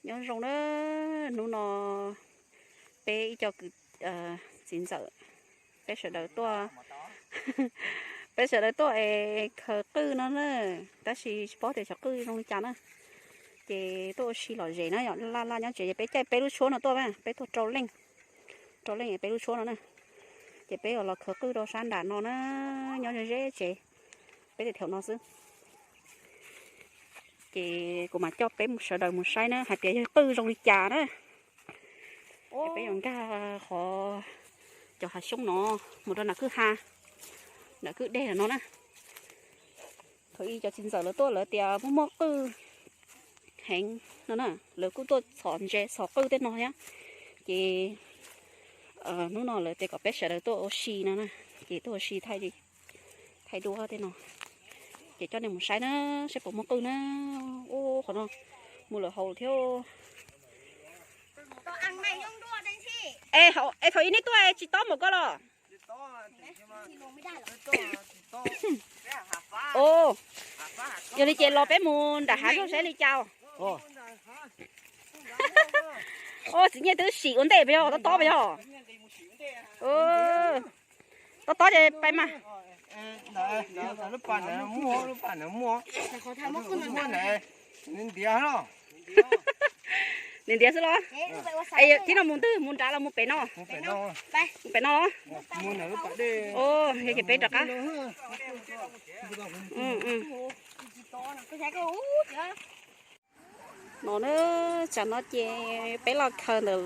Nyob zoo na, hnub no peb ib co kwv txiv ntxawm, peb sawv daws tuaj, peb sawv daws tuaj es khaws qwj no na, tab sis tsis paub tias xyov qwj zoo li cas na. Ces tuaj ua si lom zem na yom, laj laj nyob tsev ces peb caij peb lub tshuab no tuaj, peb tuaj rau leej, rau leej peb lub tshuab no na. Ces peb los khaws qwj rau sab nram no na, nyob ze ze tsev, peb tij thaum no xwb. Ces kuv mam coj peb sawv daws mus saib na hais tias yog qwj zoo li cas na. Peb yuav nkag qhov, cov hav xyoob no mus rau nram kwj ha, nram kwj deg no na. Thaum ub cov txiv ntxawm lawv tuaj lawv tias muaj muaj qwj heev no na, lawv kuj tuaj txhom ntses txhom qwj tej no thiab. Ces hnub no lawv tias kom peb sawv daws tuaj ua si no na, ces tuaj ua si thaij duab tej no. Ces coj nej mus saib na, saib puas muaj qwj na. Ub, qhov no mus lawm hauv thiab. Es thaum ub nej tuaj tsis tob npaum ko los? Yog li ces los peb mus nram hav zog saib li cas. Ub, txiv Nyiaj twb sim ua ntej puas yog, tob tob puas yog? Tob tob ces pais mas. Nws ntiav xwb los? Tib no mus ntwg, mus nrad los mus pem no? Mus pem no. Yog ces peb rov qab. No na, tsam no ces peb los khaws ntawm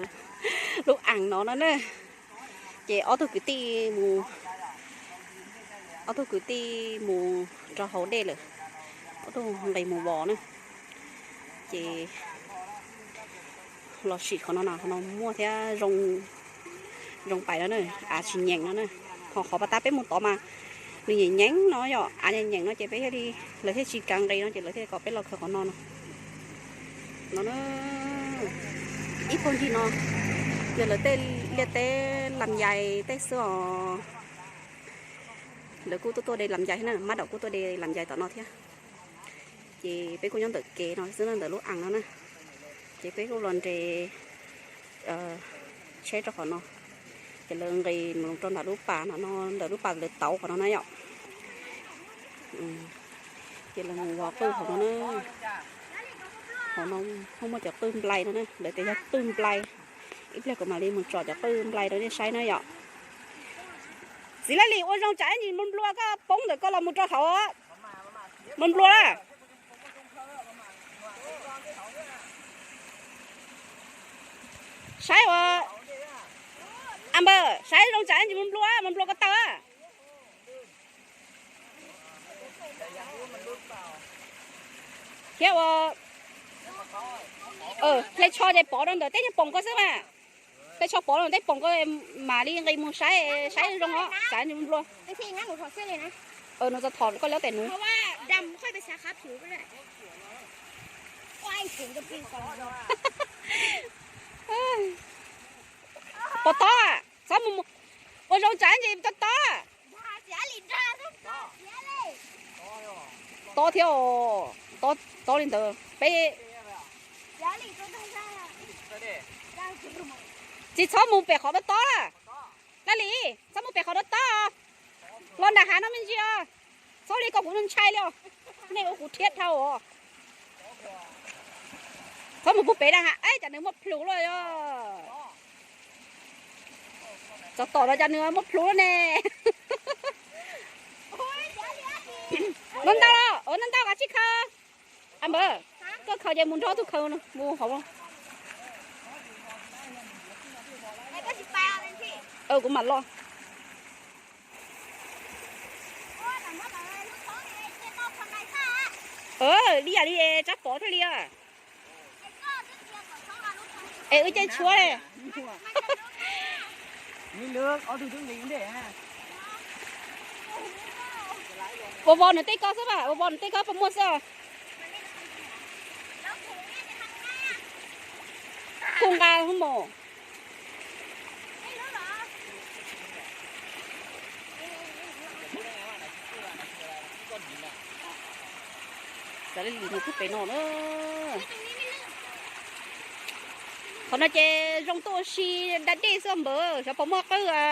lub am no no na. Ces ob tug kwv tij mus, ob tug kwv tij mus rau hauv dej lawm, ob tug nqis mus vos na. Ces los sim qhov no na, qhov no muaj thiab zoo, zoo pais no na, av tsis nyeem no na. Ho qhov pas tas peb mus tod mas nws nyeem nyeem no yom, av nyeem nyeem no ces peb thiaj li, lawv thiaj tsis kav nqis no ces lawv thiaj kom peb los khaws qhov no no. No na, ib puag ncig no yog lawv tej liaj teb lam yais tej xwb os. Lawv kuj tuaj tuaj de lam yais thiab na, mab daum kuj tuaj de lam yais tom no thiab. Ces peb kuj nyob ntawm kev no xwb na, ntawm lub am no na. Ces peb kuj los nres tsheb rau qhov no. Ces lawv nqis mus rau nram lub pas no, ntawm lub pas lawv tauv qhov no na yom. Ces lawv mus vov qwj qhov no na. Qhov no muaj muaj cov qwj nplai no na, lawv tias yog qwj nplai. Ib pliag kuv mam li mus tsom cov qwj nplai rau nej saib na yom. Txiv Laj Lis, ua zoo tsam ib ntsis nplua nplua koj poob ntawm koj los mus rau hauv. Nplua nplua na. Saib ua, a npawg, saib zoo tsam ib ntsis nplua nplua, nplua nplua ko taw. Thiab ua, hle tsho ces pov rau ntawm teb chaws poom ko xwb mas. Hle tsho pov rau ntawm teb poom ko, mam li nqis mus saib, saib zoo os, tsam ib ntsis nplua. Nws txog thom koj lub tes nuv. Pov tob, txhob mus, ua zoo tsam ib ntsis tob tob. Tob thiab os, tob li ntawd peb. Tsis txhob mus pem qhov tob tob. Laj Lis, txhob mus pem qhov tob tob. Los nram hav no me ntsis os. Txhob li ko kuv ntshai li os. Nej ua kuv rhiab dhau os. Txhob mus pug pem nram hav, cas nws muaj plhus luaj yog. Txog tom no cas nws muaj plhus luaj ne. Ntau ntau, ntau ntau kav tsij khaws. A npawg, koj khaws ces mus nrog tug khaws mus hauv. Kuv mam los. Li yam li tsab pov thiaj li. Es wb caij tshuab li. Ua vos nws tej ko xwb mas, ua vos nws tej ko puas muaj xwb. Kuj nqa mus. Xav li lis mus pem no na. Qhov no ces zoo tuaj ua si da dej xwb npawg, xyov puas muaj qwj a.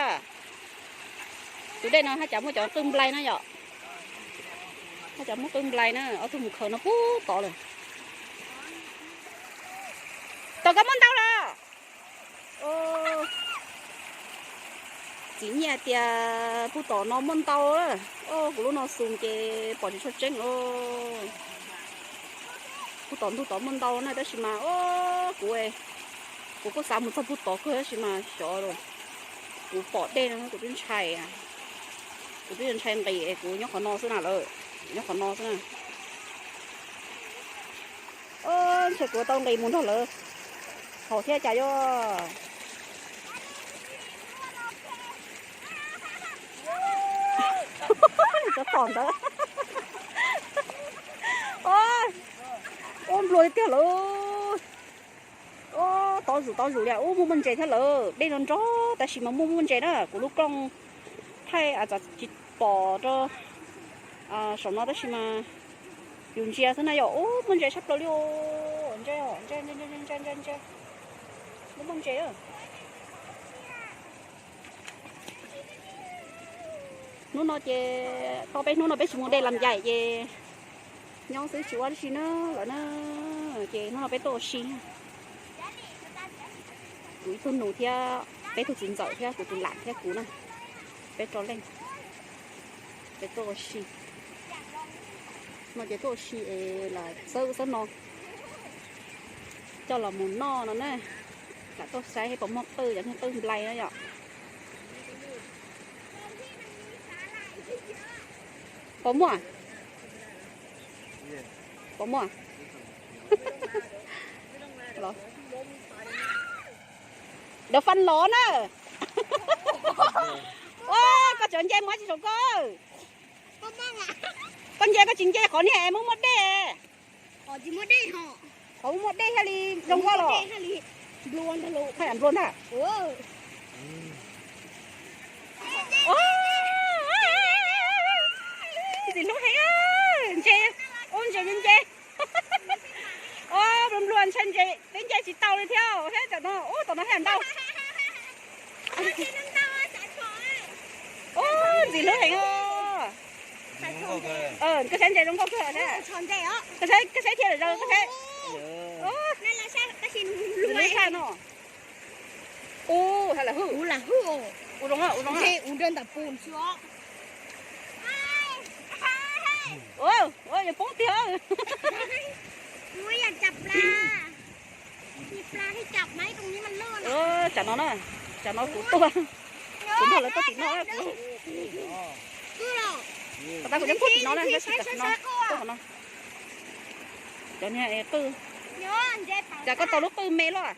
Tus dej no haj cas muaj cov qwj nplai na yom. Haj cas muaj qwj nplai na, ob tug mus khaws no puag tod lawm. Tom koj muaj ntau los? Txiv nyiaj tias puag tom no muaj ntau. Kuv lub no xus ces pom tsis tshua tseeb. Puag tom ntug tod muaj ntau na, tab sis mas kuv, kuv kuj xav mus txog puag tod kawg tab sis mas xyov, kuv pom dej no kuv twb ntshai, kuv twb ntshai nqis, kuv nyob qhov no xwb na lawm, nyob qhov no xwb na. Ntshe kuv tau nqis mus nrog lawv haus thiab cas yog. Cov tom ntawd. Ua nplua tiag lawm. Tov zus tov zus li ub, muaj muaj ntses thiab lawm. Dej no nrog tab sis mas muaj muaj ntses na. Kuv lub kooj thaij tsis pom rau saum no tab sis mas yus ntsia xwb na yom. Ub, muaj ntses tshaj plaws li. Ntse, ntse, ntse, ntse, muaj muaj ntses. Hnub no ces tau peb hnub no peb tsis mus dej las yaim ces nyob xwb tsis ua dab tsi na lawm na. Ces hnub no peb tuaj ua si. Kuv ib tug nus thiab peb tug txiv ntxawm thiab kuv tus lam thiab kuv na, peb rau leej, peb tuaj ua si. No ces tuaj ua si es lam xawb xawb no coj los mus noj no na. Lam tuaj saib puas muaj qwj, cov niag qwj nplai na yom. Puas muaj? Puas muaj? Dawm faj los na. Ua, koj cov nce mus tsis saum koj. Koj nce koj tsis nce qhov niag es muaj muaj dej. Qhov muaj dej thiaj li zoo nkauj los. Nplua ntag. Ntxim hlub heev, ntse, ub ntse nce. Nplua nplua ntshai ntse, peb nce tsis tau li thiab, tom no, ub tom no thiaj ntau. Ub, ntxim hlub heev os. Koj saib ntses zoo nkauj kawg. Koj saib, koj saib thiab lawm, koj saib. Ub, lam hwj. Ub, lam hwj. Ua zoo, ua zoo. Ua, yuav poob tiag. Tsam no na, tsam no kuv tuaj, kuv nrog lawv tuaj tim no, kuv, tab kuv nyob puag tim no na, tab sis tsam no tuaj qhov no. Cov niag qwj, cas koj tau lub qwj me loj?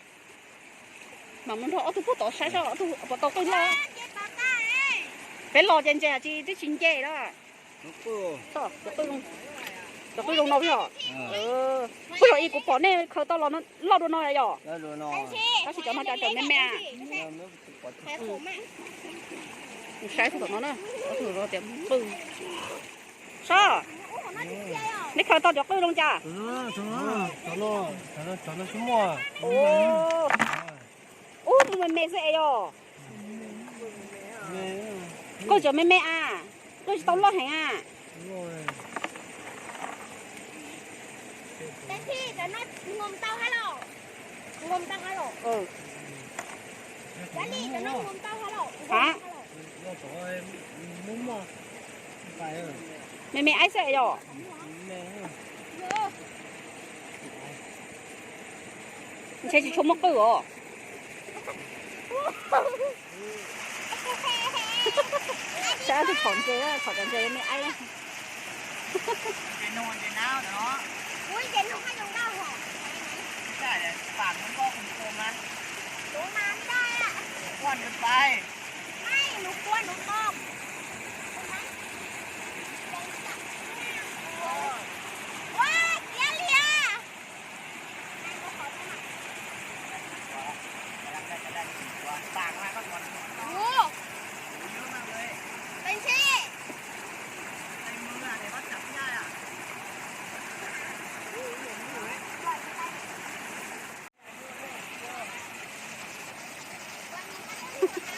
Mam mus nrog ob tug puag tod saib saib ob tug puas tau qwj loj. Peb los ces ntses tsis, twb tsis nce lawm. Cov qwj zoo no yog, puag thaum ub kuv pom nej khaws tau los loj dua no yom. Tab sis cov no cas tseem me me. Mus saib tug tom no na, ob tug no tias qwj. Sob, nej khaws tau cov qwj zoo cas? Ub, me me xwb es yog. Qwj tseem me me a, qwj tsis tau loj heev a. Me me aib xwb yom. Ntshe tsis tshua muaj qwj os. Saib tus phom ntses, phom cov ntses me aib.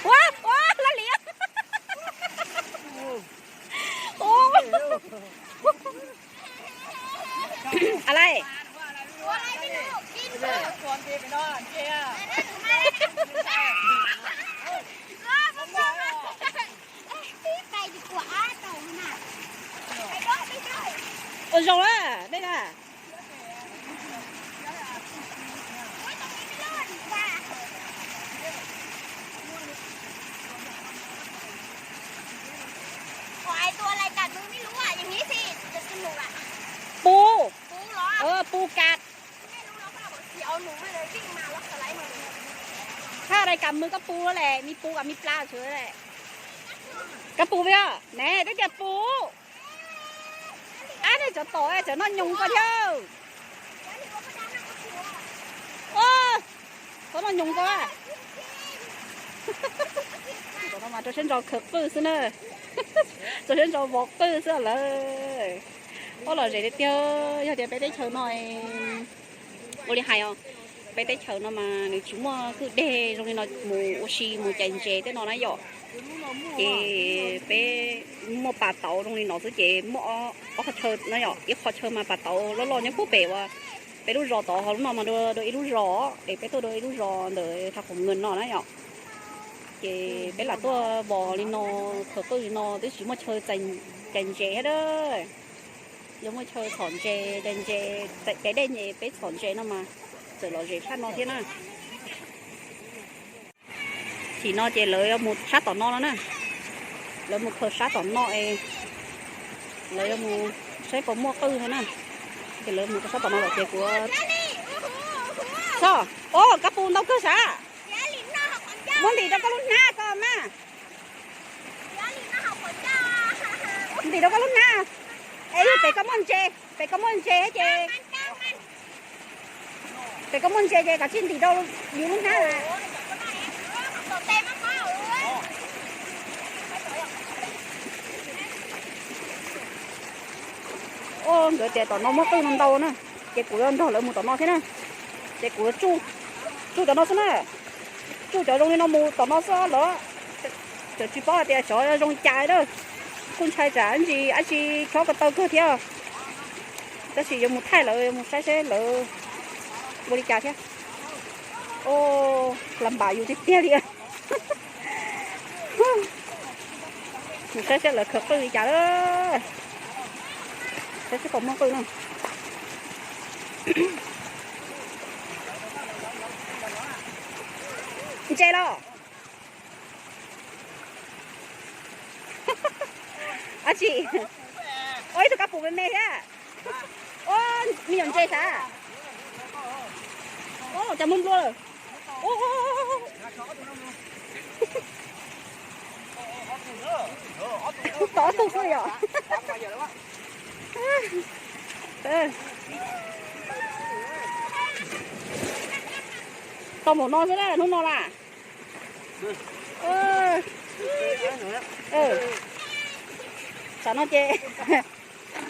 Ua, ua, laj liam. Ua. A lai. Ua zoo a, dej na. Pu, pu kas. Thaj dai kas mws koj pu lawm, me pu kas me pla tshwv lawm. Koj pu peb os, ne twb tias pu. Ab, nej cov tom cov noj nyoos ko thiab. Ua, txhob noj nyoos ko. Tom no mas rau siab ntso khawv qwj xwb na. Rau siab ntso vov qwj xwb lawm. Ob los zem tiag tiag, yog tias peb teb chaws no ua li hais os, peb teb chaws no mas nws tsis muaj kwj deg zoo li no mus ua si mus cais ntses tej no na yom. Ces peb muaj pas tauv zoo li no xwb ces muaj ob qhov chaw no yom, ib qhov chaw mas pas tauv loj loj nyob puag pem uas peb lub zos tod, ho lub no mas dua dua ib lub zos, es peb tuaj dua ib lub zos ntawm thaj qhov nws no na yom. Ces peb lam tuaj vov li no, khawv qwj li no twb tsis muaj chaw cais ntses thiab. Yog muaj chaw txhom ntses, cais ntses, cais dej es peb txhom ntses no mas txawm lom zem tshaj no thiab na. Chim no ces lawv yuav mus sab tom no no na. Lawv mus khaws sab tom no es lawv yuav mus saib puas muaj qwj no na. Ces lawv mus rau sab tom no lawm ces kuv, o, koj pu ntau kawg sav. Muab ntim rau koj lub hnab ko mas. Ntim rau koj lub hnab. Es yog pem koj muaj ntses, pem koj muaj ntses ces, pem koj muaj ntses ces koj cia li ntim rau yus lub hnab. O, nkawd tias tom no muaj qwj no ntau na, ces kuv yuav nrog lawv mus tom no thiab na. Ces kuv yuav tsuj, tsuj cov no xwb na. Tsuj cov zoo li no mus tom no xwb lawm. Tseem tsis paub hais tias xyov zoo li cas na. Kuj ntshai tsam ntsis dab tsi chob ko taw kawg thiab. Tab sis yuav mus thaij lawv, yuav mus saib seb lawv ua li cas thiab. O, lam npam yus tiag tiag li. Mus saib seb lawv khawv qwj li cas lawm. Saib seb puas muaj qwj na. Ntses los? Ab tsi, o, ib tug kab pus me me thiab. O, me nyuam ntses sav. O, cas muaj nplua lawm. Tau ob tug xwb yom. Tau npaum no xwb na, hnub no na. Tsam no ces,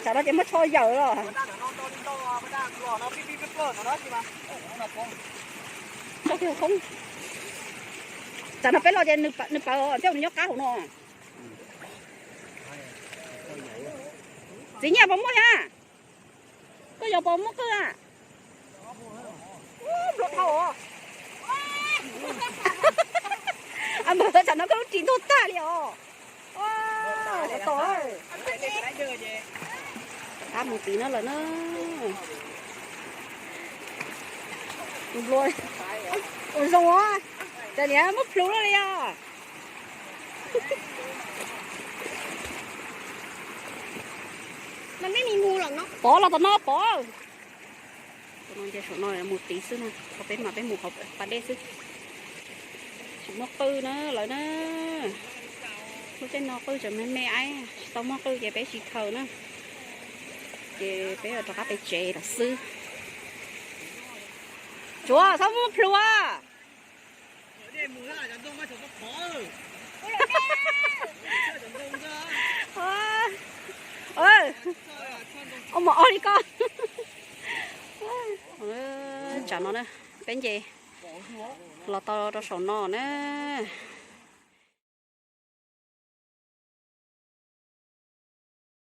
tsam no ces muab tsho yawm los. Tsam no peb los ces nws pawv thiab, nws nyob qab hauv no. Txiv Nyiaj puas muaj thiab? Koj yog puas muaj qwj a? Nplua dhau. Npawg, tsam no koj lub ris ntuag tag li os. Rov mus tid no lawm na. Nplua, ua zoo os. Cas niam muab plhws luaj li os. Pov los tom no pov. Tus no nce saum no mus tid xwb na, ho peb mas peb mus hauv pas dej xwb. Tsis muaj qwj na lawv na. Lub caij no qwj tseem me me aib, tsis tau muaj qwj ces peb tsis khaws na. Ces peb yuav rov qab pem tsev lawm xwb. Tsuav txhob muab plhws. Ua mov ob li koj. Tsam no na, peb nce los tau rau saum no na.